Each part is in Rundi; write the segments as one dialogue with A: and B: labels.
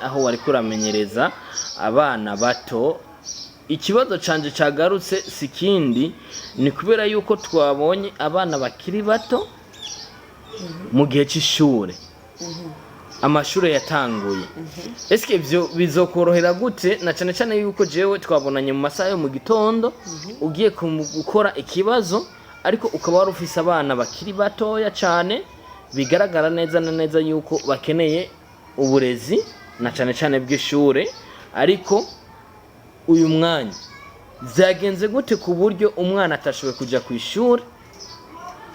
A: Aho wariko uramenyereza abana bato, ikibazo canje cagarutse si kindi, ni kubera yuko twabonye abana bakiri bato mu gihe c'ishure, amashure yatanguye. Eske ivyo bizokorohera gute, na cane cane yuko jewe twabonanye mu masaha yo mu gitondo ugiye gukora ikibazo, ariko ukaba wari ufise abana bakiri batoya cane, bigaragara neza na neza yuko bakeneye uburezi, na cane cane bw'ishure? Ariko uyu mwanya vyagenze gute ku buryo umwana atashoboye kuja ku ishure,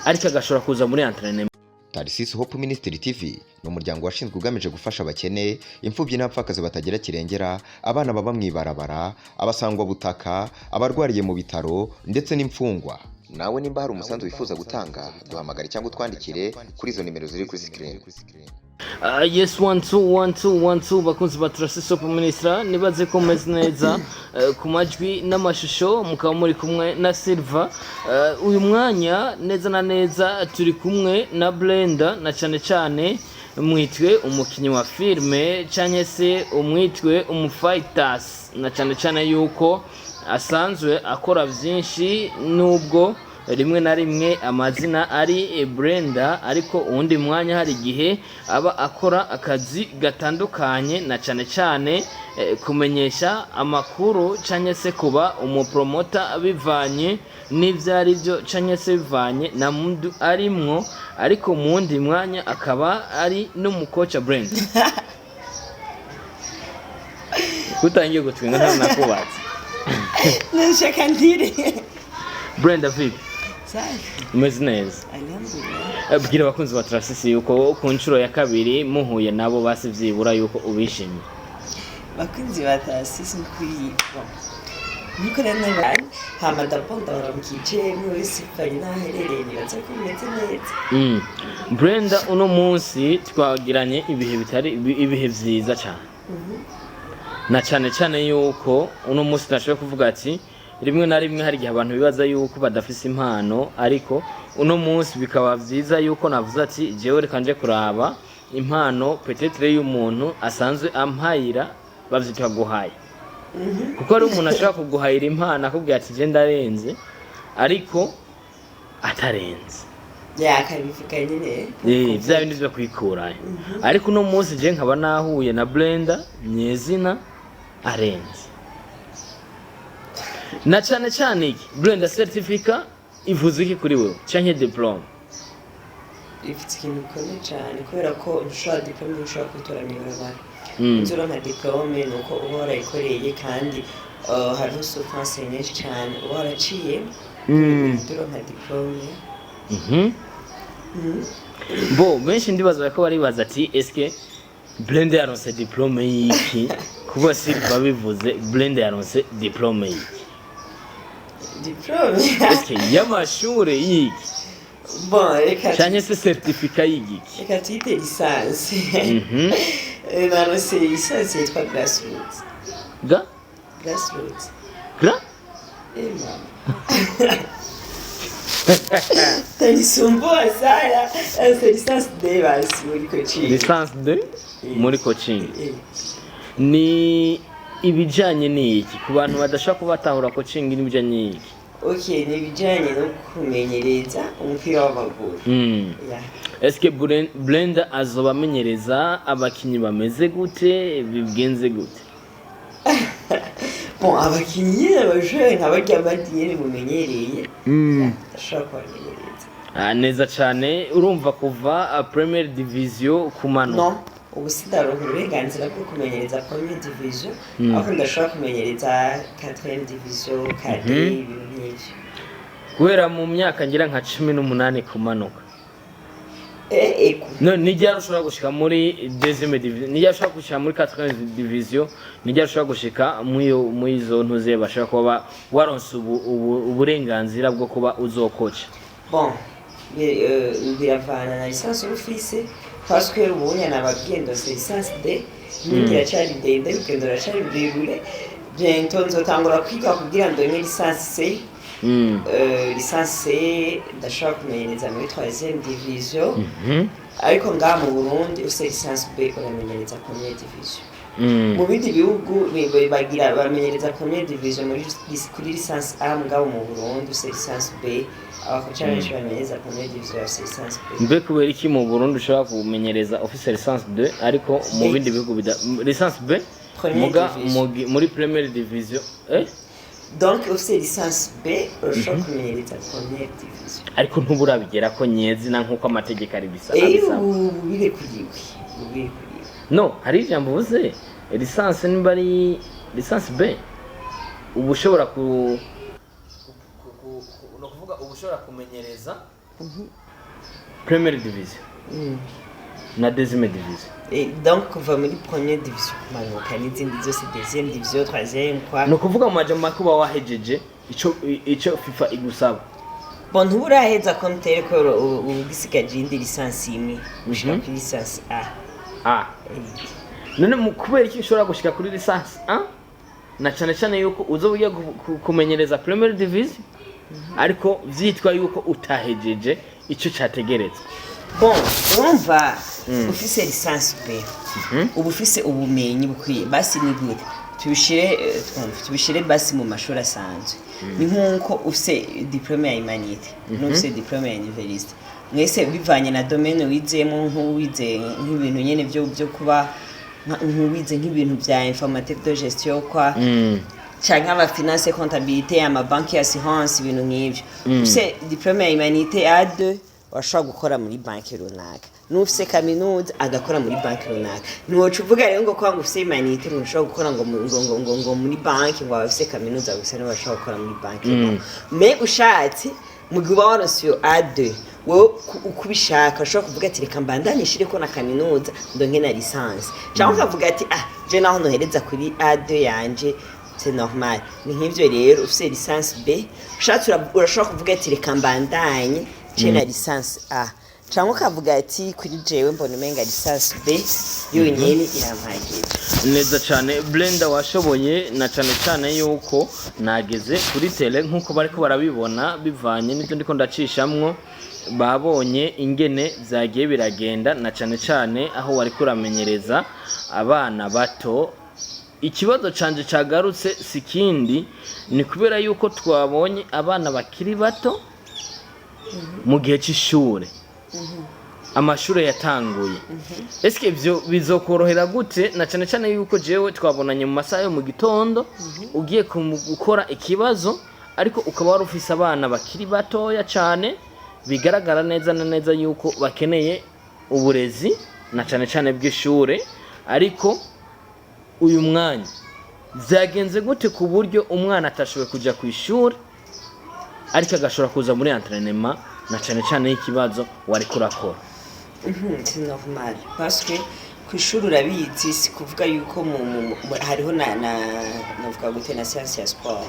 A: ariko agashobora kuza muri entraînement?
B: Tarisisi Hope Ministry TV ni umuryango washinzwe ugamije gufasha abakene, imfubyi n'abapfakazi batagira kirengera, abana baba mu ibarabara, abasangwabutaka, abarwariye mu bitaro ndetse n'imfungwa. Nawe nimba hari umusanzu wifuza gutanga, duhamagare cyangwa utwandikire kuri izo nimero ziri kuri screen.
A: Yes, one two one two one two. Bakunzi ba Trust Hope Ministry, nibaze ko meze neza ku majwi n'amashusho, mukaba muri kumwe na Silva. Uyu mwanya neza na neza turi kumwe na Brenda, na cane cane mwitwe umukinyi wa filme canke se umwitwe umufighters, na cane cane yuko asanzwe akora vyinshi, nubwo rimwe na rimwe amazina ari Brenda, ariko uwundi mwanya hari igihe aba akora akazi gatandukanye, na cane cane kumenyesha amakuru canke se kuba umupromota, bivanye n'ivyo ari byo canke se bivanye na mundu arimwo, ariko mu wundi mwanya akaba ari n'umukoca. Brenda, kutangiye gutwenga ntanakubatse?
C: Nashaka ndire.
A: Brenda, vipi?
C: Safi.
A: Umeze neza?
C: Alhamdulillah.
A: Bwira abakunzi ba Trasisi yuko ku nshuro ya kabiri muhuye nabo, basi vyibura yuko ubishimiye.
C: Bakunzi ba Tarasisi, nkwiye nkuko rero nabanye hama ndabona ndabaramukije mwese bivanye n'aho aherereye, nibaza ko bimeze neza.
A: Brenda, uno munsi twagiranye ibihe bitari ibihe vyiza cyane, na cane cane yuko uno munsi nashoboye kuvuga ati rimwe na rimwe hari igihe abantu bibaza yuko badafise impano, ariko uno munsi bikaba vyiza yuko navuze ati jewe reka nje kuraba impano peut-être y'umuntu asanzwe ampayira, bavyita guhaya, kuko hari umuntu ashobora kuguhayira impano akubwira ati je ndarenze, ariko atarenze.
C: Yakabivuga nyine.
A: Vya bindi vyo kwikurayo. Ariko uno munsi je nkaba nahuye na Brenda nyezina arenze, na cane cane iki, Brenda, certificat ivuze iki kuri wewe, canke diplôme?
C: Ifite ikintu gikomeye cyane, kubera ko ntushobora, diplôme ntushobora kuyitora mw'ibarabara. Uzoronka diplôme ni uko uba warayikoreye, kandi hariho souffrance nyinshi cyane uba waraciye uronka diplôme.
A: Bo benshi ndibaza ko baribaza ati eske Brenda yaronse diplôme y'iki? Kuba Silva bivuze, Brenda yaronse diplôme y'iki?
C: Diplôme?
A: Eske y'amashure y'iki?
C: Bon, reka
A: canke se certificat y'igiki?
C: Reka tuyite licence. Naronse licence yitwa grassroots.
A: Ga?
C: Grassroots.
A: Gra?
C: Eh mama, tanisumbua sana. Naronse licence D basi muri coaching.
A: Licence D muri coaching.
C: Eh.
A: Ni ibijanye n'iki, ku bantu badashobora kuba batahura coaching n'ibijanye n'iki?
C: Okay, ni ibijyanye no kumenyereza umupira w'amaguru. Yeah.
A: Eske Brenda azoba amenyereza abakinyi bameze gute, bigenze gute?
C: Bon, abakinnyi nyine, abajene nka barya bandi nyine mumenyereye, ndashobora kubamenyereza.
A: Ah, neza cane. Urumva kuva première division kumanuka?
C: No, ubu sindaronka uburenganzira bwo kumenyereza première division, ariko ndashobora kumenyereza quatrième division, cadet, ibintu nk'ivyo.
A: Guhera mu myaka ngira nka 18 kumanuka?
C: Eh, ego.
A: No nijya ushobora gushika muri deuxième division, nijya ushobora gushika muri quatrième division, nijya ushobora gushika muri muri izo ntuze bashobora kuba waronse uburenganzira bwo kuba uzokoca?
C: Bon, biravana na licence uba ufise, parce que ubunya nababwiye ndose licence D, n'indi iracari ndende, urugendo ruracari rurerure. Bientôt nzotangura kwiga kugira ndonke licence C. Licence C ndashobora kumenyereza muri troisième division, ariko ngaha mu Burundi ufise licence B uramenyereza première division. Mu bindi bihugu bagira bamenyereza première division kuri licence A, mugabo mu Burundi ufise licence B, abakoca benshi bamenyereza première division bafise licence B.
A: Mbe kubera iki mu Burundi ushobora kumenyereza ufise licence 2, ariko mu
C: B.
A: bindi bihugu bida licence B?
C: Première
A: Muga
C: division.
A: muri première division, eh?
C: Donc ufise licence B urashobora kumenyereza première division.
A: Ariko ntuburabigera ko nyezina nk'uko amategeko ari bisa
C: Eh,
A: abisaba.
C: ubu birekuriwe, ubu birekuriwe.
A: No hari ijambo uvuze, licence, nimba ari licence B, uba ushobora ku, no kuvuga uba ushobora kumenyereza première division na deuxième division.
C: Et donc kuva muri première division kumanuka n'izindi zose, deuxième division, troisième, quoi.
A: Ni ukuvuga mu majambo make uba wahejeje ico FIFA igusaba.
C: Bon, ntuburaheza comme tel, ko ubu ugisigaje iyindi licence imwe gushika kuri licence A.
A: A. None mu kubera iki ushobora gushika kuri licence A, na cane cane yuko uzoba ugiye kumenyereza première division, ariko vyitwa yuko utahejeje ico categerezwa?
C: Bon, urumva ufise licence B uba ufise ubumenyi bukwiye. Basi ni gute tubishire, twumve, tubishire basi mu mashuri asanzwe, ni nk'uko ufise diplôme ya humanité n'ufise diplôme ya université, mwese bivanye na domaine wizemo, nk'uwize nk'ibintu nyene byo kuba nk'uwize nk'ibintu bya informatique de gestion, quoi, canke ama finance, comptabilité, ama banque, assurance, ibintu nk'ivyo. Ufise diplôme ya humanité A2 washobora gukora muri banki runaka, n'ufise kaminuza agakora muri banki runaka. Ntiwoca uvuga rero ngo kwa ngo ufise humanité ngo ushobora gukora ngo muri banki, ngo abafise kaminuza gusa nibo bashobora gukora muri banki. Mais ushatse, mu gihe uba waronse iyo A2, wowe uko ubishaka ushobora kuvuga ati: "Reka mbandanye nshireko na kaminuza ndonke na licence", cyangwa ukavuga ati: "Ah, je naho nohereza kuri A2 yanje, c'est normal." Ni nk'ivyo rero, ufise licence B ushatse urashobora kuvuga ati: "Reka mbandanye ce na licence A", cyangwa ukavuga ati: "Kuri jewe mbona umenga licence B yonyene irampagije."
A: Neza cyane, Brenda, washoboye, na cyane cyane yuko nageze kuri télé nk'uko bariko barabibona, bivanye n'ibyo ndiko ndacishamwo, babonye ingene vyagiye biragenda, na cyane cyane aho wariko uramenyereza abana bato. Ikibazo canje cagarutse si kindi, ni kubera yuko twabonye abana bakiri bato mu gihe c'ishure, amashure yatanguye. Eske ivyo bizokorohera gute, na cane cane yuko jewe twabonanye mu masaha yo mu gitondo ugiye gukora ikibazo, ariko ukaba wari ufise abana bakiri batoya cane, bigaragara neza na neza yuko bakeneye uburezi, na cane cane bw'ishure? Ariko uyu mwanya vyagenze gute ku buryo umwana atashoboye kuja ku ishuri, ariko agashobora kuza muri entraînement, na cane cane y'ikibazo wariko urakora?
C: C'est normal, parce que ku ishuri urabizi, si kuvuga yuko hariho na navuga gute, na science ya sport.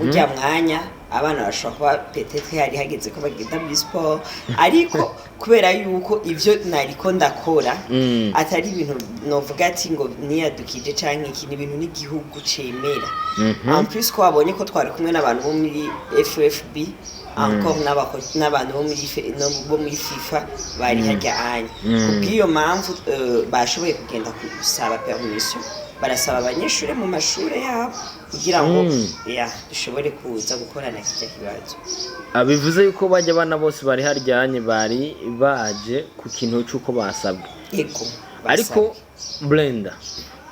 C: Urya mwanya abana bashobora kuba peut-être hari hageze ko bagenda muri sport, ariko kubera yuko ivyo nariko ndakora atari ibintu novuga ati ngo niyadukije canke iki, ni ibintu n'igihugu cemera. En plus ko wabonye ko twari kumwe n'abantu bo muri FFB, encore n'abantu bo muri bo muri FIFA bari harya anya. Kubw'iyo mpamvu bashoboye kugenda gusaba permission, barasaba abanyeshuri mu mashuri yabo kugira ngo ya dushobore kuza gukorana kirya kibazo.
A: Ah, bivuze yuko bajya abana bose bari haryanye bari baje ku kintu c'uko basabwe?
C: Ego.
A: Ariko Brenda,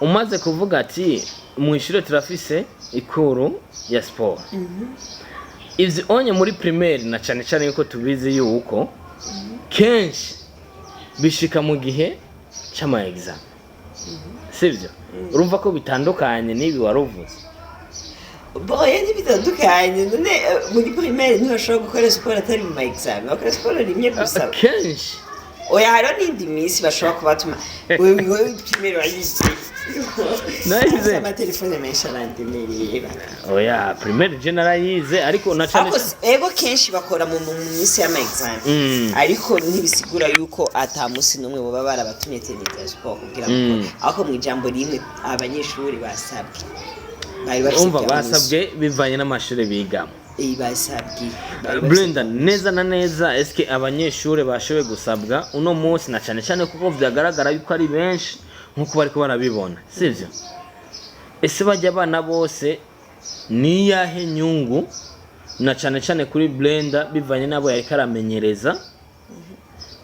A: umaze kuvuga ati mu ishure turafise i cours ya siporo, ivyo onye muri primaire, na cane cane yuko tubizi yuko kenshi bishika mu gihe c'ama examen, sivyo? Urumva ko bitandukanye n'ibi waruvuze.
C: Boye, ntibitandukanye. None muri primaire ntibashobora gukora siporo atari mu ma examen? Bakora siporo rimwe gusa.
A: Kenshi.
C: Oya, hariho n'indi minsi bashobora kubatuma. Wewe primaire wayize?
A: Nayize.
C: Amatelefone menshi arandemereye.
A: Oya, primaire je narayize, ariko na cane
C: Ariko ego, kenshi bakora mu minsi y'ama examen, ariko ntibisigura yuko ata munsi n'umwe baba barabatumye tennis ya siporo kugira ngo ariko mu ijambo rimwe, abanyeshuri basabwe, bari bafise
A: Umva,
C: permission.
A: Basabwe bivanye n'amashuri bigamo.
C: Basabwe. Bari bafise.
A: Brenda, neza na neza, eske abanyeshuri bashoboye gusabwa uno munsi, na cyane cyane kuko vyagaragara yuko ari benshi nkuko bariko barabibona, sivyo? Ese bajya abana bose ni iyahe nyungu, na cyane cyane kuri Brenda, bivanye n'abo yariko aramenyereza,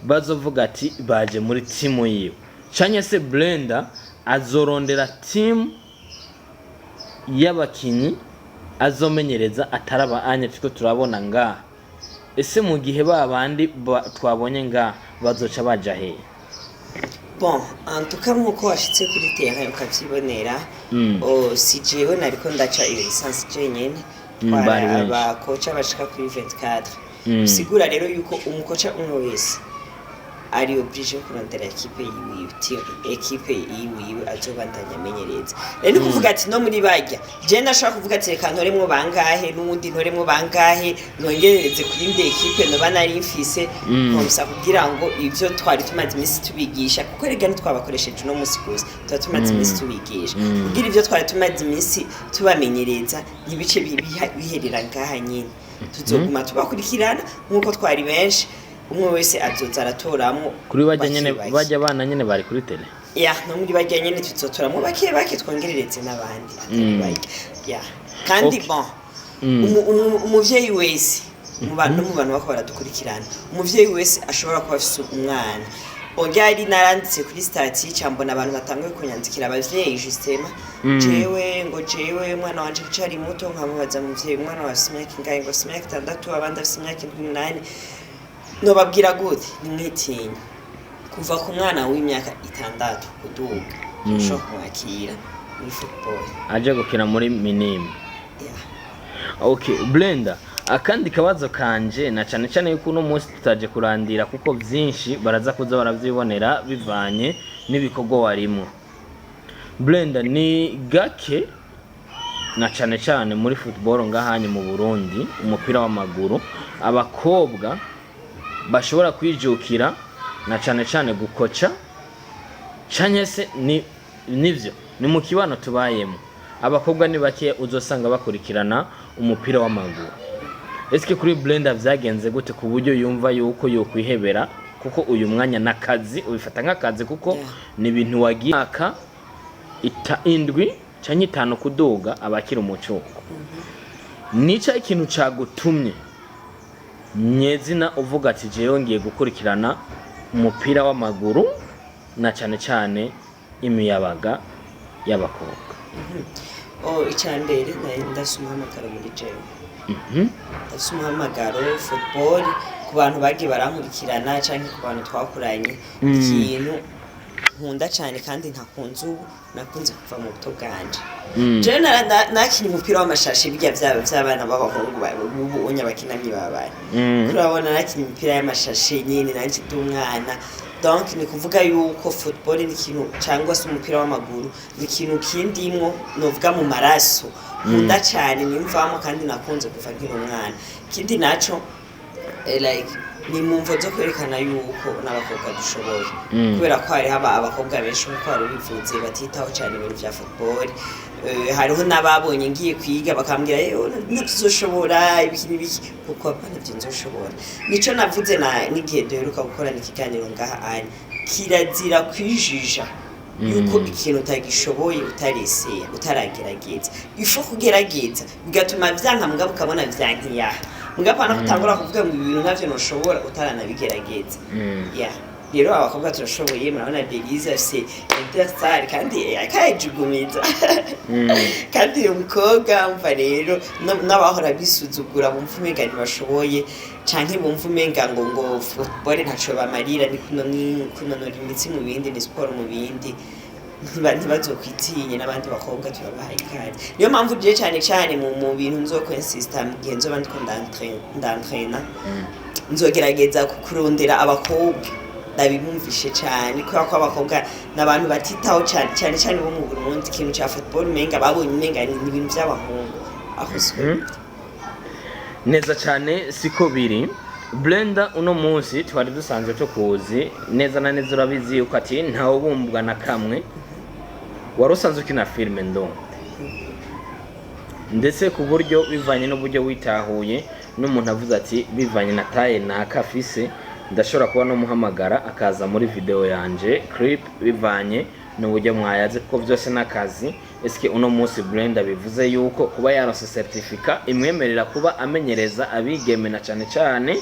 A: bazovuga ati baje muri timu yiwe, canke se Brenda azorondera timu y'abakinyi azomenyereza atari aba anya turiko turabona ngaha? Ese mu gihe ba bandi twabonye ngaha bazoca baja hehe?
C: Bon, en tout cas, nkuko washitse kuri terrain ukavyibonera, si jewe nariko ndaca iyo licence jenyene.
A: Bari benshi.
C: Abakoca bashika kuri 24. Bisigura rero yuko umukoca umwe wese ari obligé kurondera équipe yiwiwe, équipe yiwiwe azobandanya amenyereza. Rero ni kuvuga ati no muri barya je ndashobora kuvuga ati reka ntoremwo bangahe, n'uwundi ntoremwo bangahe, nongerereze kuri ndi équipe noba nari mfise, comme ça kugira ngo ivyo twari tumaze iminsi tubigisha, kuko erega ntitwabakoresheje uno munsi gusa, tuba tumaze iminsi tubigisha, kugira ivyo twari tumaze iminsi tubamenyereza ntibice biherera ngaha nyine. Tuzoguma tubakurikirana nk'uko twari benshi, umwe wese azoza aratoramwo
A: Kuri bajya nyene,
C: bake bake.
A: bajya bana nyene bari kuri télé.
C: Ya, no muri barya nyene tuzotoramwo bake bake, twongerereze n'abandi atari barya. Ya, kandi bon, umuvyeyi wese mu bantu, no mu bantu bako baradukurikirana, umuvyeyi wese ashobora kuba afise umwana. Ongari naranditse kuri statut, cambona abantu batanguye kunyandikira, abavyeyi justement, jewe ngo jewe umwana wanje acari muto. Nkamubaza: muvyeyi, umwana wawe afise imyaka ingahe? Ngo afise imyaka 6, abandi afise imyaka 7, 8. Nobabwira gute? Nimwitinye. Kuva ku mwana w'imyaka 6 kuduga ushobora kumwakira muri football.
A: Aje gukina muri minime.
C: Yeah.
A: Okay, Brenda, akandi kabazo kanje, na cyane cyane yuko uno munsi tutaje kurandira, kuko byinshi baraza kuza baravyibonera bivanye n'ibikorwa warimo. Brenda, ni gake, na cyane cyane muri football ngahanye mu Burundi, umupira w'amaguru, abakobwa bashobora kwijukira na cyane cyane gukoca, canke se ni nivyo ni mu kibano tubayemo, abakobwa ni bake uzosanga bakurikirana umupira w'amaguru. Eske kuri Brenda vyagenze gute ku buryo yumva yuko yokwihebera, kuko uyu mwanya n'akazi ubifata nk'akazi, kuko ni ibintu wagiye aka 7 canke 5 kuduga abakira umucuko, nica ikintu cagutumye nyezina uvuga ati jewe ngiye gukurikirana umupira w'amaguru, na cane cane imiyabaga y'abakobwa?
C: Oh, icya mbere nari ndafise umuhamagaro muri jewe. Ndafise umuhamagaro football. Ku bantu bagiye barankurikirana canke ku bantu twakuranye, ikintu nkunda cyane kandi ntakunze ubu, nakunze kuva mu buto bwanje. Jewe nakinye umupira w'amashashi, birya vy'abana b'abahungu bubu unya bakina mw'ibarabara. Kurabona nakinye imipira y'amashashe nyene nanje ndi umwana. Donc ni kuvuga yuko football ni ikintu, cyangwa se umupira w'amaguru ni ikintu kindimwo, novuga mu maraso, nkunda cyane, nimvamo kandi nakunze kuva nkiri umwana. Ikindi naco, like ni mu mvo zo kwerekana yuko n'abakobwa dushoboye, kubera ko hariho abakobwa benshi, nk'uko wari ubivuze, batitaho cyane ibintu bya football. Hariho n'ababonye ngiye kwiga bakambwira: "Yewe, ntituzoshobora ibiki n'ibiki." Kuko ntabyo nzoshobora, nico navuze na n'igihe duheruka gukorana ikiganiro ngaha anya: kirazira kwijija yuko ikintu utagishoboye utaresera, utaragerageza. Ifo kugerageza bigatuma vyanka, mugabo ukabona vyankiyaha, mugabo apana kutangura kuvuga ngo ibintu ntavyo ntushobora utaranabigerageza. Yeah. Rero abakobwa turashoboye. Murabona Belize afise Interstar kandi akayijugumiza, kandi uyu mukobwa umva rero n'abahora bisuzugura bumva umenga ntibashoboye, canke bumva umenga ngo football ntaco bamarira, ni kunonora imitsi mu bindi, ni siporo mu bindi, ntibazokwitinye. N'abandi bakobwa turabahaye ikaze. Niyo mpamvu je cane cane mu bintu nzokwinsista mu gihe nzoba ndiko ndantrena, nzogerageza kurondera abakobwa, ndabibumvishe cyane, kubera ko abakobwa ni abantu batitaho cyane cyane cyane bo mu Burundi ikintu cya football, umenga babonye umenga ni ibintu by'abahungu, aho siko biri.
A: Neza cyane, siko biri. Brenda, uno munsi twari dusanzwe tukuzi neza na neza, urabizi yuko ati ntawe ubumbwa na kamwe, wari usanzwe ukina filime ndonde. Ndetse ku buryo bivanye n'uburyo witahuye n'umuntu avuze ati bivanye na taille naka afise, ndashobora kuba no muhamagara akaza muri video yanje clip, bivanye n'uburyo mwayaze, kuko byose n'akazi. Eske uno munsi Brenda bivuze yuko kuba yaronse certificat imwemerera kuba amenyereza abigeme, na cane cane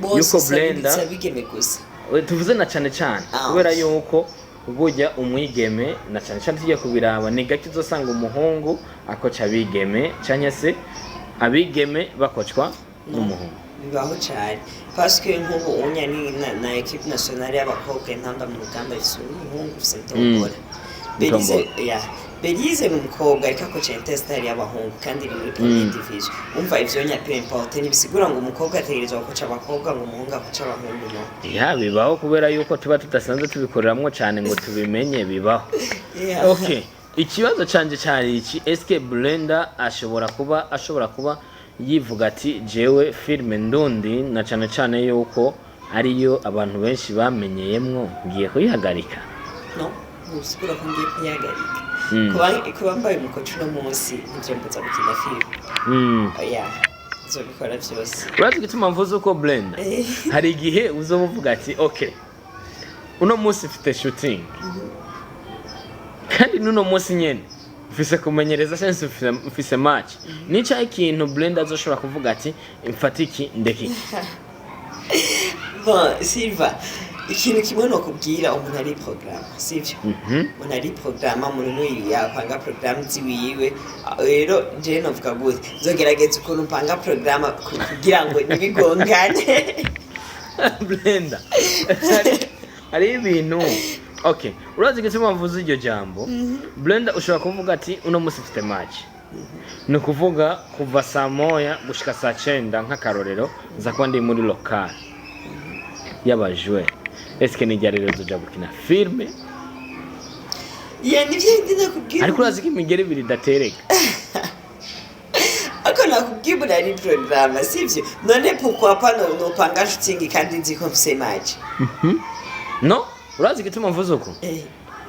C: Bose
A: yuko Brenda-
C: si abigeme gusa.
A: Tuvuze na cane cane
C: Ah.
A: kubera yuko burya umwigeme, na cane cane tugiye kubiraba, ni gake uzosanga umuhungu akoca abigeme canke se abigeme bakocwa n'umuhungu.
C: Bibaho cyane, parce que nk'ubu unya ni na équipe nationale y'abakobwa intamba mu rugamba ifise umuhungu, ufise Mtombora Belize.
A: Mtombora.
C: Ya, Belize ni umukobwa ariko akoca Interstar y'abahungu kandi iri muri première division. Umva, ivyo nya peu importe, ntibisigura ngo umukobwa ategerezwa gukoca abakobwa, ngo umuhungu akoca abahungu, no.
A: Ya, bibaho kubera yuko tuba tudasanzwe tubikoreramwo cane ngo tubimenye, bibaho. Okay, ikibazo canje cari iki: eske Brenda ashobora kuba yivuga ati jewe filime ndundi, na cane cane yuko ariyo abantu benshi bamenyeyemwo, ngiye kuyihagarika?
C: No, ntibisigura ko ngiye kuyihagarika. Kuba mbaye umukoci uno munsi ntivyombuza gukina filime. Oya, nzobikora vyose.
A: Urazi igituma mvuze uko, Brenda? Hari igihe uzoba uvuga ati okay, uno munsi mfite shooting, kandi n'uno munsi nyene mfise kumenyereza cyangwa se mfise match. Nica ikintu Brenda azoshobora kuvuga ati mfata iki, ndeka iki?
C: Bon, Silva, ikintu kimwe nokubwira, umuntu ari programme, sivyo? Umuntu ari programme, umuntu n'uyu yapanga programme ziwiwe. Rero jewe novuga gute, nzogerageza ukuntu mpanga programme kugira ngo ntibigongane.
A: Brenda, hari ibintu, okay, urazi igituma mvuze iryo jambo? Brenda, ushobora kuvuga ati uno munsi mfite match, ni ukuvuga kuva saa 1 gushika saa 9, nk'akarorero, nza kuba ndi muri local y'abajwe. Eske ni ryari rero uzoja gukina filme?
C: Ya, nivyo ndi nakubwira.
A: Ariko urazi ko imigeri ibiri idatereka.
C: Ariko nakubwira, umuntu ari programme, sivyo? None pourquoi pas nopanga shooting kandi nzi ko mfise match?
A: No, urazi igituma mvuze uko?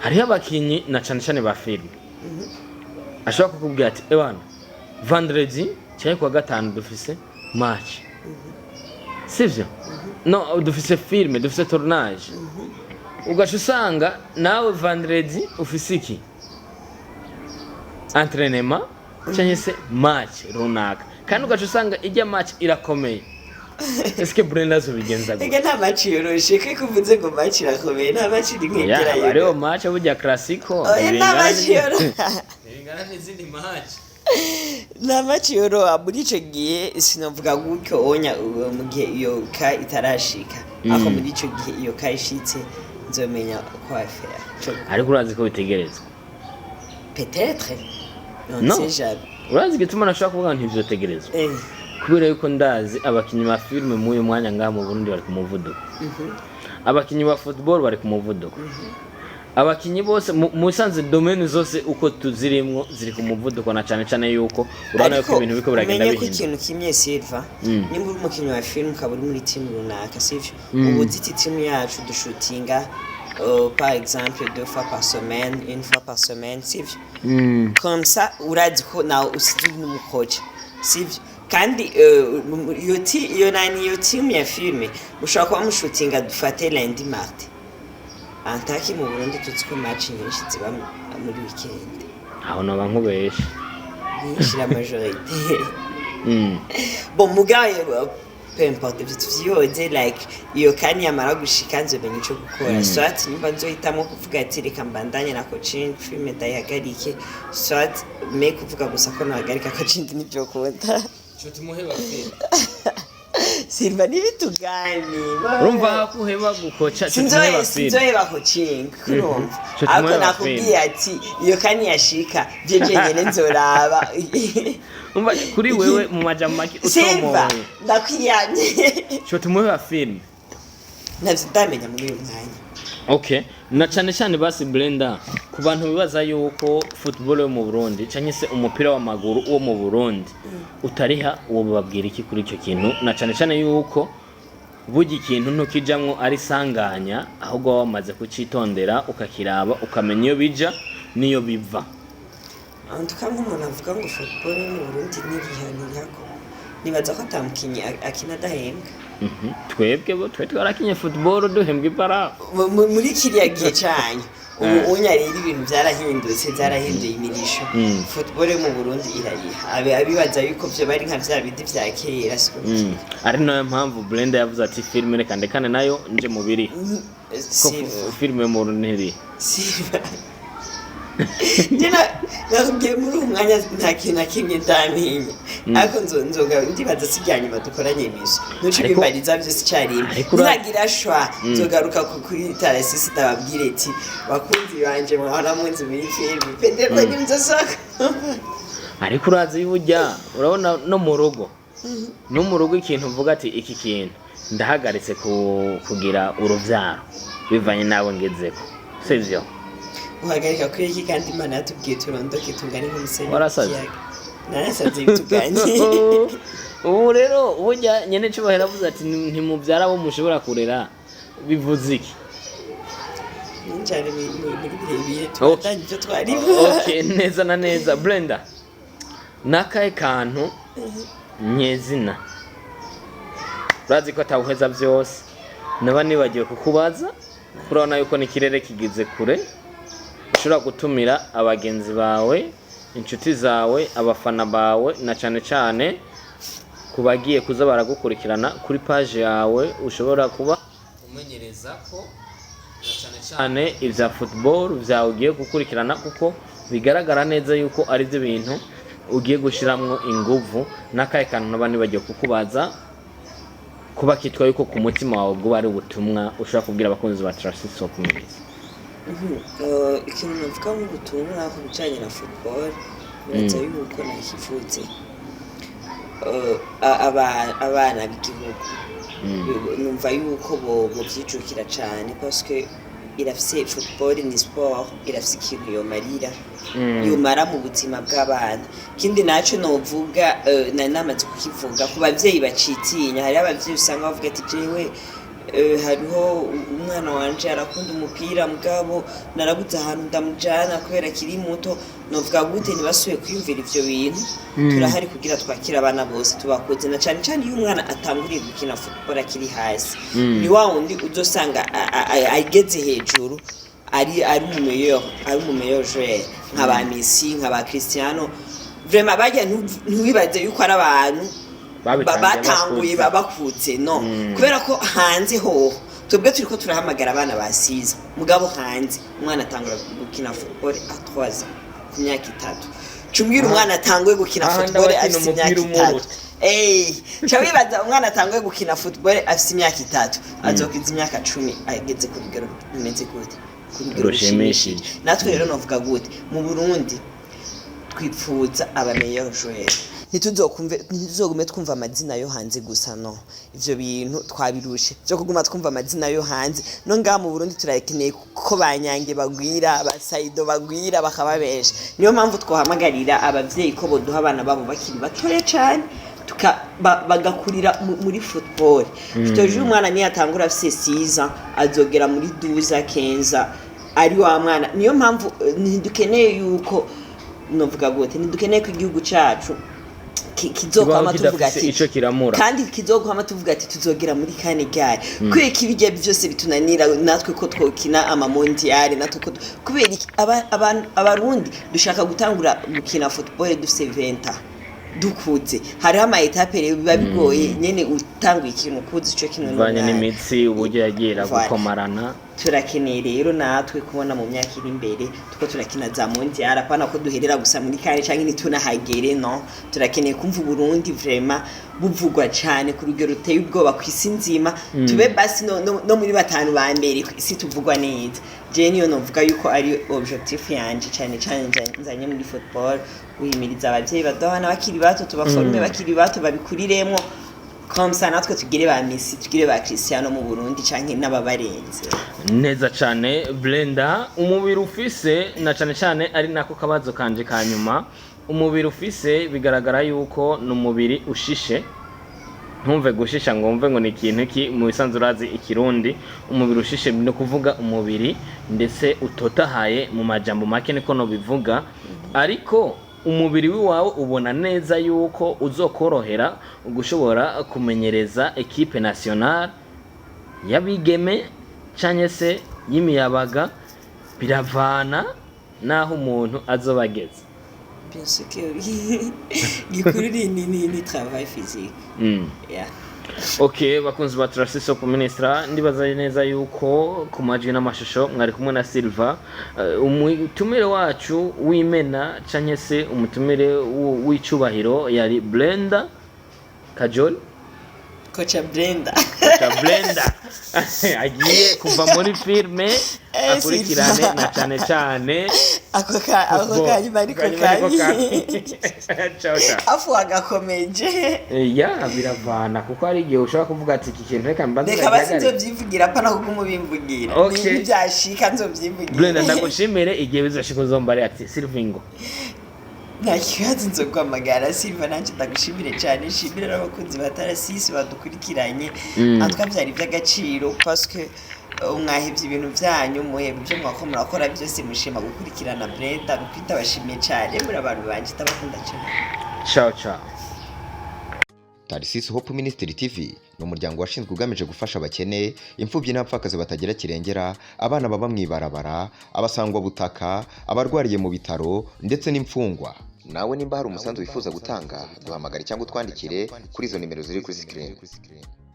A: Hariho abakinyi, na cane cane ba filme, ashobora kukubwira ati ewana, vendredi cyangwa kuwa gatanu dufise match, sivyo? No, dufise filme, dufise tournage. Ugaca usanga nawe vendredi ufise iki, entraînement cyangwa se match runaka, kandi ugaca usanga ijya match irakomeye. Eske Brenda azobigenza gute?
C: Ega nta match yoroshe, ko uvuze ngo match irakomeye, nta match iri
A: Ya,
C: nkegera.
A: haba hariho match burya classico.
C: Oya, nta match yoroshe.
A: Bingana n'izindi match.
C: Nta match yoroha muri ico gihe. Sinovuga gutyo onya mu gihe iyo ka itarashika, ariko muri ico gihe iyo ka ishitse nzomenya ko affaire.
A: Ariko urazi ko bitegerezwa.
C: Peut-être, on
A: No.
C: ne sait jamais.
A: Urazi igituma nashobora kuvuga ngo ntivyotegerezwa? Kubera yuko ndazi abakinyi ba filime muri uyu mwanya ngaha mu Burundi bari ku muvuduko, abakinyi ba football bari ku muvuduko, abakinyi bose mu bisanzwe domaine zose uko tuzirimwo ziri ku muvuduko, na cane cane yuko urabona yuko
C: Ariko
A: ibintu biriko biragenda
C: umenye ko
A: bihinduka.
C: ikintu kimwe, Silva, nimba uri umukinnyi wa filime ukaba uri muri timu runaka, sivyo? Ubu uziti timu yacu dushutinga, par exemple deux fois par semaine, une fois par semaine, sivyo? Comme ça urazi ko nawe usize uri n'umukoca, sivyo? Kandi iyo iyo nani, iyo timu ya filime mushobora kuba mushutinga, dufate lundi, mardi. Antaki mu Burundi tuzi ko match nyinshi ziba muri weekend.
A: Aho noba nkubeshe.
C: Nyinshi, la majorité. Bon, mugabo peu importe, ivyo tuvyihoze. Like iyo kanya yamara gushika nzomenya ico gukora, soit nimba nzohitamwo kuvuga ati reka mbandanye na coaching, filime ndayihagarike, soit me kuvuga gusa ko nohagarika coaching nivyo kunda. Silva, ntibitugani.
A: Urumva ko uheba gukoca?
C: Sinzoye, sinzoheba coaching, kurumva.
A: Nshuti
C: Ariko
A: muheba.
C: Nakubwiye ati iyo kanya yashika je jenyene nzoraba.
A: Umva, kuri wewe mu majambo make
C: Silva,
A: utomoye,
C: ndakwiyamye.
A: Nshuti muheba filime?
C: Navyo ndamenya muri uyu mwanya.
A: Okay, na cane cane basi Brenda, ku bantu bibaza yuko football yo mu Burundi canke se umupira w'amaguru wo mu Burundi utariha, uwo bababwira iki kuri ico kintu, na cane cane yuko burya ikintu ntukijamwo ari sanganya, ahubwo waba wamaze kucitondera, ukakiraba, ukamenya iyo bija n'iyo biva?
C: En tout cas, nk'umuntu avuga ngo football yo mu Burundi ntiriha, ntirihako, nibaza ko ata mukinyi akina adahembwa.
A: Twebwe bo twe twarakinye football duhembwa ibarafu.
C: Muri kiriya gihe canyu. Ubu unya rero ibintu byarahindutse, byarahinduye imirisho. Football yo mu Burundi irariha. Abibaza yuko vyo bari nka vya bindi vya kera, siko bikiri.
A: Ari nayo mpamvu Brenda yavuze ati: "Filime reka ndekane nayo nje mu biri ko
C: Silva.
A: Filime yo mu Burundi ntiriha."
C: Silva, njye nakubwiye muri uwo mwanya nta kintu na kimwe ndamenya, ariko nzoga ndibaza si irya nyuma dukoranye imiso ntuce bimbariza byose icyarimwe. Ninagira shwa nzogaruka kuri Tarasisi ndababwire ati: "Bakunzi banje mwahora munzi muri filime, peut-être nimzosoka."
A: Ariko urazi burya, urabona no mu rugo ikintu uvuga ati: "Iki kintu ndahagaritse kugira uruvyaro bivanye n'abo ngezeko," sivyo?
C: Uhagarika kuri iki kandi Imana yatubwiye turondoke tungane nk'umusenyi
A: Warasaze?
C: w'ikiyaga? Narasaze bituganye.
A: Ubu rero burya nyene cubahiro avuze ati: "Ntimuvyara abo mushobora kurera," bivuze iki?
C: Ninjane muri birebire, tubandanye ibyo twarimo.
A: Okay, neza na neza. Brenda, nakahe kantu nyezina urazi ko atawuheza byose naba nibagiwe kukubaza? Urabona yuko n'ikirere kigeze kure, ushobora gutumira abagenzi bawe, inshuti zawe, abafana bawe, na cane cane ku bagiye kuza baragukurikirana kuri page yawe ushobora kuba umenyereza ko, na cane cane ibya football vyawe ugiye gukurikirana, kuko bigaragara neza yuko ari byo bintu ugiye gushiramwo inguvu. N'akahe kantu naba nibagiwe kukubaza kuba kitwa yuko ku mutima wawe bwo ari ubutumwa ushobora kubwira abakunzi ba Trust Shop Music?
C: Ikintu navuga nk'ubutumwa ku bijyanye na football, nibaza yuko nakivutse, abana b'igihugu numva yuko bovyijukira cane, parce que irafise, football ni sport irafise ikintu yomarira, yomara mu buzima bw'abana. Ikindi naco novuga, nari namaze kukivuga, ku bavyeyi bacitinya, hariho abavyeyi usanga bavuga ati: "Jewe hariho umwana wanje arakunda umupira, mugabo narabuze ahantu ndamujana kubera akiri muto." Novuga gute? Ntibasubiye kwiyumvira ivyo bintu. Turahari kugira twakire abana bose tubakuze, na cane cane iyo umwana atanguriye gukina football akiri hasi, ni wa wundi uzosanga ageze hejuru ari umu meilleur joueur, nka ba Messi, nka ba Cristiano. Vraiment barya ntiwibaze yuko ari abantu
A: Babitangiye
C: batanguye
A: bakuze.
C: Bakutse no kubera ko hanze hoho twebwe turiko turahamagara abana basize, mugabo hanze umwana atangura gukina football à 3 ans, ku myaka 3. Cumbwira umwana atanguye gukina
A: Ahandi
C: football
A: abakina
C: afise imyaka
A: umupira
C: 3
A: umuruta.
C: Ca wibaza umwana atanguye gukina football afise imyaka 3, azokiza imyaka 10 ageze ku rugero rumeze gute? Ku rugero
A: rushimishije.
C: rushimishije. Natwe rero novuga gute? Mu Burundi twipfuza aba meilleur joueur, ntituzokumve, ntituzogume twumva amazina yo hanze gusa. No ivyo bintu twabirushe vyo kuguma twumva amazina yo hanze. No ngaha mu Burundi turakeneye ko banyange bagwira, basaido bagwira, bakaba benshi. Niyo mpamvu twohamagarira abavyeyi ko boduha abana babo bakiri batoya cane, bagakurira muri football. Tutoje umwana niyatangura afise 6 ans, azogera muri 12 15 ari wa mwana. Niyo mpamvu ntidukeneye yuko, novuga gute, ntidukeneye ko igihugu cacu kizokwama
A: Kibaho
C: tuvuga
A: kidafise
C: ati
A: ico kiramura.
C: Kandi kizokwama tuvuga ati tuzogera muri kane gare. Kubera ko ibijya byose bitunanira, natwe ko twokina ama mondial, natwe ko kubera iki abarundi dushaka gutangura gukina football dufise 20 ans, dukuze? Hariho ama étapes rero biba bigoye nyene, utanguye ikintu ukuze ico kimwe
A: bivanye
C: n'umwana.
A: N'imitsi uburyo yagiye
C: Voilà.
A: iragukomarana.
C: Turakeneye rero natwe kubona mu myaka iri imbere tuko turakina za mondial, apana ko duherera gusa muri kane canke ntitunahagere. No turakeneye kumva Uburundi vraiment buvugwa cane ku rugero ruteye ubwoba ku isi nzima, tube basi no muri batanu ba mbere ku isi tuvugwa neza. Je niyo novuga yuko ari objectif yanje cane cane nzanye muri football, guhimiriza abavyeyi baduha abana bakiri bato, tubaforme bakiri bato, babikuriremwo, comme ça natwe tugire ba Messi, tugire ba Cristiano mu Burundi canke n'ababarenze.
A: Neza cane. Brenda, umubiri ufise, na cane cane ari nako kabazo kanje ka nyuma, umubiri ufise bigaragara yuko ni umubiri ushishe. Ntumve gushisha ngo wumve ngo ni ikintu ki mu bisanzwe urazi ikirundi. Umubiri ushishe ni ukuvuga umubiri ndetse utotahaye, mu majambo make niko nobivuga. Ariko umubiri wawe ubona neza yuko uzokorohera gushobora kumenyereza équipe nationale y'abigeme canke se y'imiyabaga? Biravana n'aho umuntu azoba ageze.
C: Bien sûr que oui. Gikuru ni travail physique. Yeah.
A: Ok, bakunzi ba Trust Shop Ministra, ndibaza neza yuko ku majwi n'amashusho mwari kumwe na Silva. Umutumire wacu w'imena canke se umutumire w'icubahiro yari Brenda Kajol.
C: Kocha Brenda.
A: Kocha Brenda agiye kuva muri filme akurikirane
C: Silva.
A: na cane cane
C: Ako
A: football.
C: kanyuma ariko
A: Kanyuma niko
C: kanye.
A: Ciao ciao.
C: Afu agakomeje.
A: Ya, biravana, kuko hari igihe ushobora kuvuga ati iki kintu reka mbanze
C: Reka basi
A: ndagihagarike.
C: nzovyivugira, pana kuko umubimvugira.
A: Okay.
C: Nibyashika nzovyivugira.
A: Brenda, ndagushimire. Igihe bizoshika uzombare ati Silvingo.
C: Nta kibazo, nzoguhamagara. Silva, nanjye ndagushimire cyane, nshimire n'abakunzi ba Tarasisi badukurikiranye. Natwe byari iby'agaciro parce que mwahebye ibintu byanyu, muheba ibyo mwako murakora byose, mushima gukurikirana Brenda. Nuko ndabashimiye cyane, muri abantu banjye, ndabakunda cyane.
A: Ciao ciao.
B: Tarisisi Hope Ministry TV ni umuryango washinzwe ugamije gufasha abakene, imfubyi n'abapfakazi batagira kirengera, abana baba mu ibarabara, abasangwabutaka, abarwariye mu bitaro ndetse n'imfungwa. Nawe nimba hari umusanzu wifuza gutanga, duhamagare cyangwa utwandikire kuri izo nimero ziri kuri screen.